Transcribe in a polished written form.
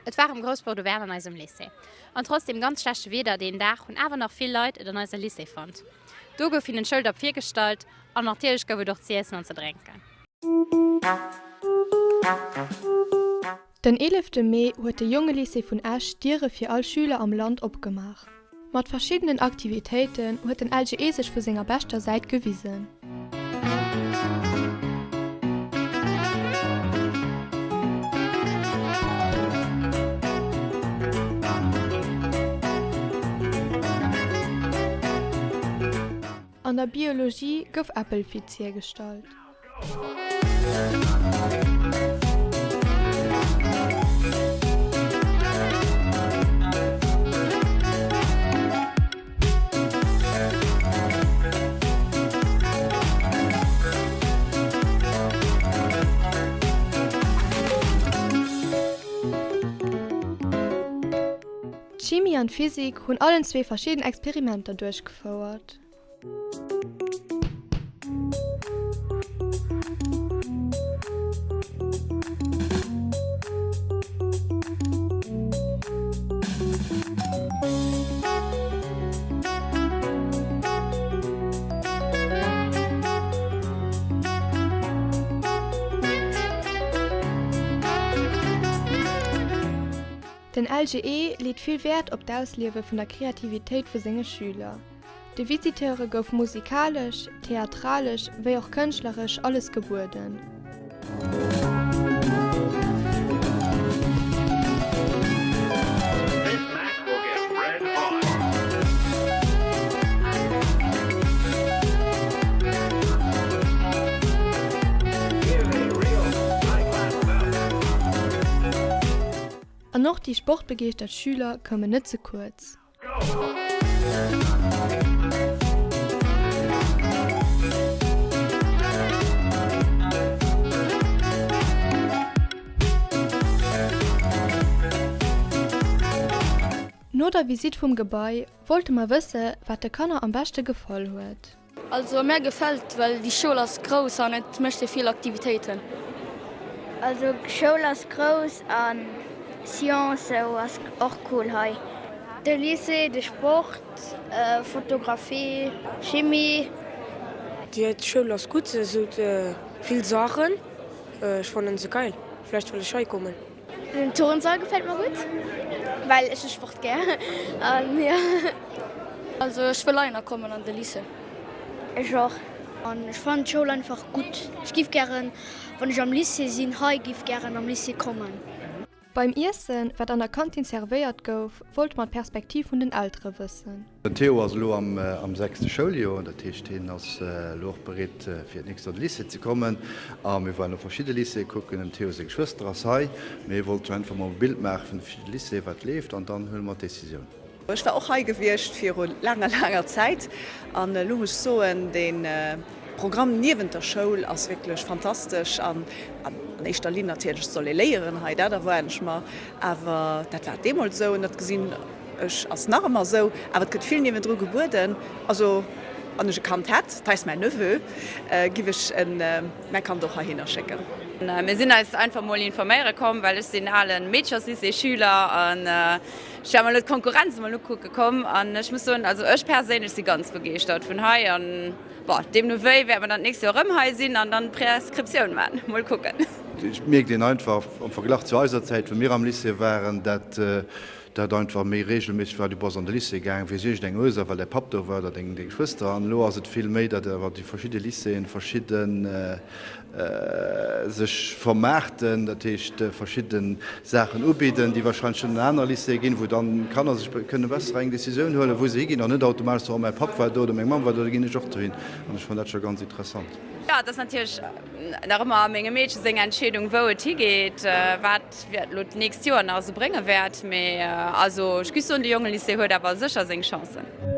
Et war erëm grouss Porte Ouverte an eisem Lycée. An trotz deem ganz schlechte Wieder deen Dag hunn awer nach vill Leit et an eise Lycée fonnt. Do gouf hinnen d'Schoul da virgestallt an natierlech gouf et och z'iessen an ze drénken. Den 11 Mee huet de Jongelycée vun Esch d'Diere fir all Schüler am Land opgemaach. Mat verschiddenen Aktivitéiten huet den LGE sech vu senger beschter Säit gewisen. An der Biologie gouf Äppelviz hiergestallt. D'Chimie an d'Physik hunn allenzwee verschidden Experimenter duerchgefouert. Den LGE leet vill Wäert op d'Ausliewe vun der Kreativitéit vu senge Schüler. De Visiteure gouf musikalesch, theatralesch wéi och kënschtleresch alles gebueden. An och déi sportbegeeschtert Schüler koumen net ze kuerz. No der Visitt vum Gebai wollte mer wësse wat de Kanner am beschte gefall huet. Also mär gefällt well déi Schoul ass grouss an et mécht ee vill Aktivitéiten. Also Schoul ass grouss an Science sou ass och cool hei. De Lycée, de Sport, Fotografie, Chimie. Déi Schoul ass gutt, se huet vill Saachen, ech fannen se geil, vläicht wëll ech hei kommen. Den Turnsall gefält mer gutt, well ech hu Sport gär an jo. Also ech wëll heihinner kommen an de Lycée. Ech och. An ech fannen d'Schoul einfach gutt. Ech giff gären, wann ech am Lycée sinn, hei giff gären am Lycée kommen. Beim Iessen, wat an der Kantin servéiert gouf, wollte mer d'Perspektiv vun den Eltere wëssen. Den Théo ass elo am sechste Schouljoer, dat heescht hien ass elo och bereet fir d'nächst an de Lycée ze kommen. A mir waren och verschidde Lycéeë kucken. Dem Théo seng Schwëster ass hei. Mir wollten einfach mol e Bild maache vun de verschidde Lycéeë wat leeft an dann huele mer d'Decisioun. Ech war och hei gewiescht viru laanger, laanger Zäit an elo muss ech soen, dee Programm niewent der Schoul ass wierklech fantastesch an an éischter Linn natierlech soll ee léieren hei, dat erwaarden ech mer, awer dat war deemools esou an dat gesinn Ech ass nach ëmmer esou, awer et gëtt vill niewendru gebueden. Also wann ech e Kand hätt, hei ass mäin Neveu, giff ech en mäi Kand och heihinner schécken. Mir sinn eis einfach mol informéiere komm, well ech sinn ale Meedcherslycée-Schüler an ech war mol elo d'Konkurrenz emol ukucke komm an ech muss soen, also ech perséinlech si ganz begeeschtert vun hei an bon, deemno wéi wäerte mer dann d'nächst Joer erëm hei sinn an dann d'Prescriptioun man. Mol kucken. Et mierkt een einfach am Verglach zu eiser Zäit, wou mir am Lycée waren, dat dat einfach méi regelméisseg war, du bass an de Lycée gaang wéi iergend eng Ursaach, well däi Papp do war oder deng Geschwëster. An elo ass et vill méi, datt awer déi verschidde Lycéeën verschidde sech vermaarten, dat heescht verschidde Saachen ubidden, déi wahrscheinlech net an anere Lycéeë ginn, wou dann d'Kanner sech kënne besser eng Décisioun huelen, wou se higinn an net automatesch soen, oh mäi Papp war do oder meng Mamm war do, da ginn ech och dohin. An ech fannen dat scho ganz interessant. Jo, et ass natierlech nach ëmmer mengem Meedche seng Entscheedung, wou et higeet, wat. Wat elo d'nächst Joer nach esou brénge wäert, mee also ech géif soen, de Jongelycée huet awer sécher seng Chancen.